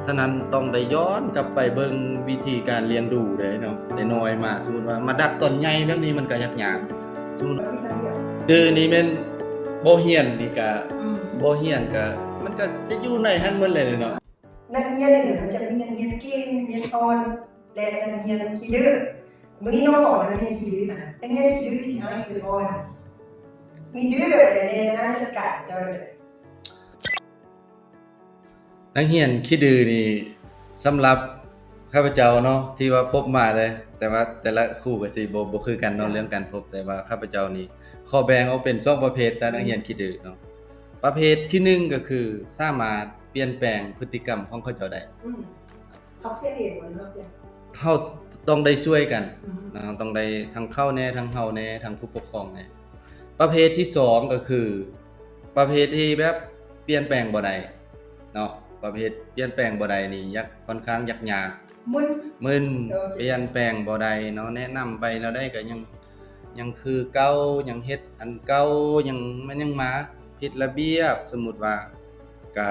ສະນັ້ນຕ້ອງໄດ້ຍ້ອນກັບໄປເບິ່ງວິທີການລ້ຽງດູເດ້ເນາະ ແຕ່ນ້ອຍມາ. ສົມມຸດວ່າມາດັດຕອນໃຫຍ່ແບບນີ້ມັນກໍຍາກໆ. ສົມມຸດ ດື້ນີ້ແມ່ນບໍ່ຮຽນນີ້ກະ ອືມ ບໍ່ຮຽນກະ ມັນກະຈະຢູ່ໃນຫັ້ນໝົດແຫຼະເນາະ. ນັກຮຽນນີ້ມັນຈະມີນັກຮຽນເກັ່ງ, ຮຽນອ່ອນ ແລະ ນັກຮຽນຂີ້ດື້. ມື້ນີ້ເຮົາຂໍນັກຮຽນຂີ້ດື້ຊະ. ນັກຮຽນຂີ້ດື້ທີ່ອ້າຍເຄີຍພໍນະ ມີດື້ແບບໃດແດ່? ອ້າຍຈັດການເຈົ້າເລີຍ. ນັກຮຽນຂີ້ດື້ນີ້ ສຳລັບຂ້າພະເຈົ້າເນາະ ທີ່ວ່າພົບມາເດ້ ແຕ່ວ່າແຕ່ລະຄູກໍຊິບໍ່ ບໍ່ຄືກັນເນາະ ເລື່ອງການພົບ. ແຕ່ວ່າຂ້າພະເຈົ້ານີ້ ຂໍແບ່ງອອກເປັນສອງປະເພດຊະ ນັກຮຽນຂີ້ດື້ເນາະ. ປະເພດທີໜຶ່ງກໍຄືສາມາດປ່ຽນແປງພຶດຕິກຳຂອງເຂົາເຈົ້າໄດ້. ອືມ ເຂົາປ່ຽນເອງບໍ່ ຫຼືວ່າປ່ຽນ? ເຮົາຕ້ອງໄດ້ຊ່ວຍກັນ ອືມ ເນາະ ຕ້ອງໄດ້ທັງເຂົາແດ່ ທັງເຮົາແດ່ ທັງຜູ້ປົກຄອງແດ່. ປະເພດທີສອງກໍຄື ປະເພດທີ່ແບບປ່ຽນແປງບໍ່ໄດ້ເນາະ ປະເພດປ່ຽນແປງບໍ່ໄດ້ນີ້ ຍາກ ຂ້ອນຂ້າງຍາກໆ ມຶນ ມຶນ ໂອເຄ ປ່ຽນແປງບໍ່ໄດ້ເນາະ ແນະນຳໄປແນວໃດກໍຍັງ ຍັງຄືເກົ່າ ຍັງເຮັດອັນເກົ່າ ຍັງ ມັນຍັງມາຜິດລະບຽບ. ສົມມຸດວ່າກະ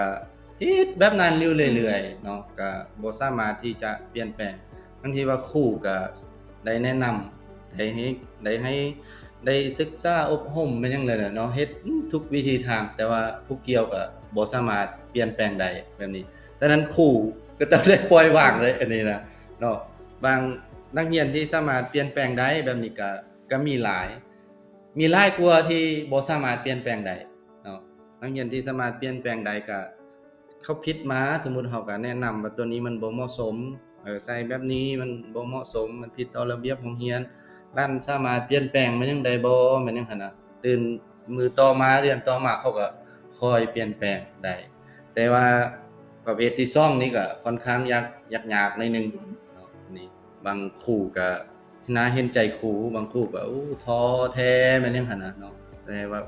ເຮັດແບບນັ້ນຢູ່ເລື້ອຍໆເນາະ ກະບໍ່ສາມາດທີ່ຈະປ່ຽນແປງ ທັງທີ່ວ່າຄູກະໄດ້ແນະນຳ ໄດ້ໃຫ້ ໄດ້ໃຫ້ ໄດ້ສຶກສາອົບຮົມແມ່ນຫຍັງແຫຼະເນາະ ເຮັດທຸກວິທີທາງ ແຕ່ວ່າຜູ້ກ່ຽວກໍບໍ່ສາມາດປ່ຽນແປງໄດ້ແບບນີ້. ສະນັ້ນຄູກໍຕ້ອງໄດ້ປ່ອຍວາງເລີຍອັນນີ້ນະເນາະ. ບາງນັກຮຽນທີ່ສາມາດປ່ຽນແປງໄດ້ແບບນີ້ກໍ ກໍມີຫຼາຍ ມີຫຼາຍກວ່າທີ່ບໍ່ສາມາດປ່ຽນແປງໄດ້ເນາະ. ນັກຮຽນທີ່ສາມາດປ່ຽນແປງໄດ້ກໍ ເຂົາຜິດມາ ສົມມຸດເຮົາກໍແນະນຳວ່າຕົວນີ້ມັນບໍ່ເໝາະສົມ ເອີ ໃສ່ແບບນີ້ມັນບໍ່ເໝາະສົມ ມັນຜິດຕໍ່ລະບຽບໂຮງຮຽນ ຫຼານສາມາດປ່ຽນແປງແມ່ນຫຍັງໄດ້ບໍ່ ແມ່ນຫຍັງຫັ້ນນະ. ຕື່ນມື້ຕໍ່ມາ ເດືອນຕໍ່ມາ ເຂົາກໍຄ່ອຍປ່ຽນແປງໄດ້. ແຕ່ວ່າປະເພດທີສອງນີ້ກໍຂ້ອນຂ້າງຍາກ ຍາກໆໜ້ອຍໜຶ່ງເນາະ ນີ້ ບາງຄູກໍໜ້າເຫັນໃຈຄູ ບາງຄູກໍ ໂອ້ ທໍ້ແທ້ແມ່ນຫຍັງຫັ້ນນະເນາະ ແຕ່ວ່າ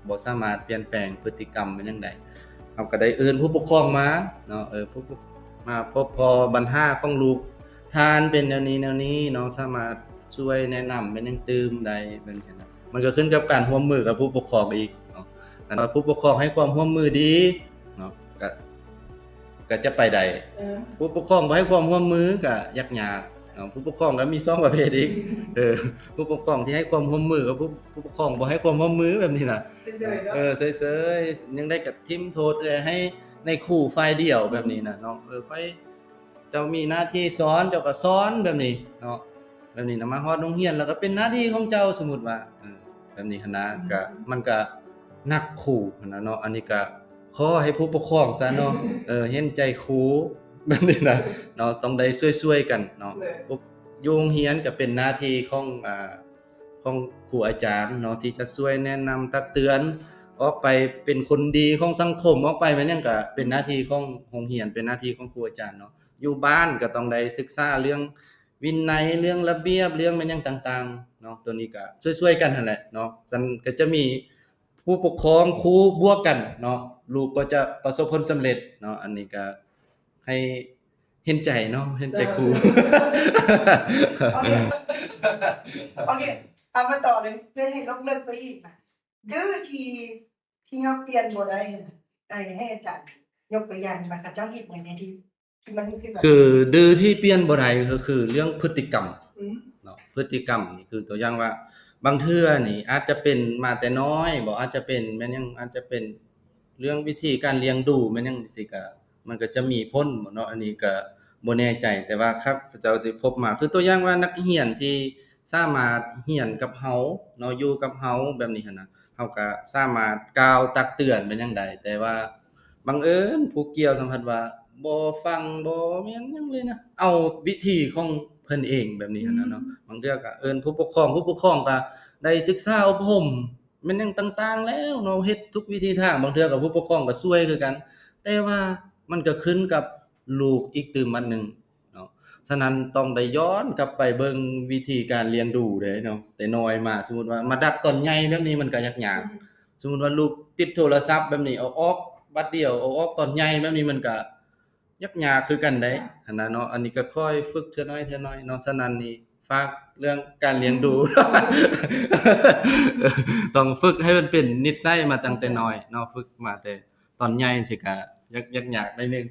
ບໍ່ສາມາດປ່ຽນແປງພຶດຕິກຳແມ່ນຫຍັງໄດ້. ເຮົາກໍໄດ້ເອີ້ນຜູ້ປົກຄອງມາເນາະ ເອີ ຜູ້ປົກ ມາພົບພໍບັນຫາຂອງລູກທ່ານເປັນແນວນີ້ແນວນີ້ເນາະ ສາມາດຊ່ວຍແນະນຳແມ່ນຫຍັງຕື່ມໄດ້ແມ່ນຫຍັງຫັ້ນນະ. ມັນກໍຂຶ້ນກັບການຮ່ວມມືກັບຜູ້ປົກຄອງອີກເນາະ. ຄັນວ່າຜູ້ປົກຄອງໃຫ້ຄວາມຮ່ວມມືດີເນາະ ກໍ ກໍຈະໄປໄດ້. ເອີ ຜູ້ປົກຄອງບໍ່ໃຫ້ຄວາມຮ່ວມມືກໍຍາກໆເນາະ. ຜູ້ປົກຄອງກໍມີສອງປະເພດອີກ ເອີ ຜູ້ປົກຄອງທີ່ໃຫ້ຄວາມຮ່ວມມືກັບຜູ້ ຜູ້ປົກຄອງບໍ່ໃຫ້ຄວາມຮ່ວມມືແບບນີ້ນະ ເຊີຍໆເນາະ ເອີ ເຊີຍໆ ຍັງໄດ້ກໍຖິ້ມໂທດໃຫ້ໃນຄູຝ່າຍດຽວແບບນີ້ນະເນາະ. ເອີ ຂ້ອຍ ເຈົ້າມີໜ້າທີ່ສອນ ເຈົ້າກໍສອນແບບນີ້ເນາະ ແບບນີ້ນະ. ມາຮອດໂຮງຮຽນແລ້ວກໍເປັນໜ້າທີ່ຂອງເຈົ້າ ສົມມຸດວ່າ ເອີ ແບບນີ້ຫັ້ນນະ ອືມ ກະ ມັນກະໜັກຄູຫັ້ນນະເນາະ. ອັນນີ້ກະຂໍໃຫ້ຜູ້ປົກຄອງຊະເນາະ ເອີ ເຫັນໃຈຄູແບບນີ້ນະເນາະ ຕ້ອງໄດ້ຊ່ວຍໆກັນເນາະ. ແມ່ນ ຢູ່ໂຮງຮຽນກະເປັນໜ້າທີ່ຂອງ ອາ ຂອງຄູອາຈານເນາະ ທີ່ຈະຊ່ວຍແນະນຳຕັກເຕືອນ ອອກໄປເປັນຄົນດີຂອງສັງຄົມ ອອກໄປແມ່ນຫຍັງກະເປັນໜ້າທີ່ຂອງໂຮງຮຽນ ເປັນໜ້າທີ່ຂອງຄູອາຈານເນາະ. ຢູ່ບ້ານກໍຕ້ອງໄດ້ສຶກສາເລື່ອງວິໄນ ເລື່ອງລະບຽບ ເລື່ອງແມ່ນຫຍັງຕ່າງໆເນາະ. ໂຕນີ້ກໍຊ່ວຍໆກັນຫັ້ນແຫຼະເນາະ. ຊັ້ນກໍຈະມີຜູ້ປົກຄອງ ຄູບວກກັນເນາະ ລູກກໍຈະປະສົບຜົນສຳເລັດເນາະ. ອັນນີ້ກໍໃຫ້ເຫັນໃຈເນາະ ເຫັນໃຈ ເຈົ້າ ຄູ. ໂອເຄ ໂອເຄ ເອົາມາຕໍ່ເລີຍ ເພື່ອໃຫ້ລົງເລິກໄປອີກນະ. ດື້ທີ່ ທີ່ເຮົາປ່ຽນບໍ່ໄດ້ຫັ້ນນະ ໃຫ້ ໃຫ້ອາຈານຍົກຕົວຢ່າງວ່າເຂົາເຈົ້າເຮັດຫຍັງແດ່ທີ່ ທີ່ມັນຄືແບບ ຄືດື້ທີ່ປ່ຽນບໍ່ໄດ້ກໍຄືເລື່ອງພຶດຕິກຳ ອືມ ເນາະ. ພຶດຕິກຳນີ້ຄືຕົວຢ່າງວ່າ ບາງເທື່ອນີ້ອາດຈະເປັນມາແຕ່ນ້ອຍບໍ ອາດຈະເປັນແມ່ນຫຍັງ ອາດຈະເປັນເລື່ອງວິທີການລ້ຽງດູແມ່ນຫຍັງຊີ້ ກະ ມັນກໍຈະມີຜົນບໍເນາະ ອັນນີ້ກໍບໍ່ແນ່ໃຈ. ແຕ່ວ່າຂ້າພະເຈົ້າທີ່ພົບມາ ຄືຕົວຢ່າງວ່ານັກຮຽນທີ່ສາມາດຮຽນກັບເຮົາເນາະ ຢູ່ກັບເຮົາແບບນີ້ຫັ້ນນະ ເຮົາກໍສາມາດກ່າວຕັກເຕືອນແມ່ນຫຍັງໄດ້ ແຕ່ວ່າບັງເອີນຜູ້ກ່ຽວສຳພັດວ່າບໍ່ຟັງ ບໍ່ແມ່ນຫຍັງເລີຍນະ ເອົາວິທີຂອງເພິ່ນເອງແບບນີ້ຫັ້ນນະເນາະ. ອືມ ບາງເທື່ອກໍເອີ້ນຜູ້ປົກຄອງ ຜູ້ປົກຄອງກໍໄດ້ສຶກສາອົບຮົມ ແມ່ນຫຍັງຕ່າງໆແລ້ວເນາະ ເຮັດທຸກວິທີທາງ ບາງເທື່ອກໍຜູ້ປົກຄອງກໍຊ່ວຍຄືກັນ ແຕ່ວ່າມັນກໍຂຶ້ນກັບລູກອີກຕື່ມບັດໜຶ່ງເນາະ. ສະນັ້ນຕ້ອງໄດ້ຍ້ອນກັບໄປເບິ່ງວິທີການລ້ຽງດູເດ້ເນາະ ແຕ່ນ້ອຍມາ. ສົມມຸດວ່າມາດັດຕອນໃຫຍ່ແບບນີ້ມັນກໍຍາກໆ. ອືມ ສົມມຸດວ່າລູກຕິດໂທລະສັບແບບນີ້ ເອົາອອກບັດດຽວ ເອົາອອກຕອນໃຫຍ່ແບບນີ້ ມັນກໍ ຍາກໆຄືກັນໄດ໋ ຫັ້ນນະເນາະ. ອັນນີ້ກໍຄ່ອຍຝຶກເທື່ອໜ້ອຍເທື່ອໜ້ອຍເນາະ. ສະນັ້ນນີ້ຝາກເລື່ອງການລ້ຽງດູ ຕ້ອງຝຶກໃຫ້ມັນເປັນນິດໄສມາຕັ້ງແຕ່ນ້ອຍເນາະ ຝຶກມາແຕ່ຕອນໃຫຍ່ຊິກະຍາກ ຍາກໆໜ້ອຍໜຶ່ງ.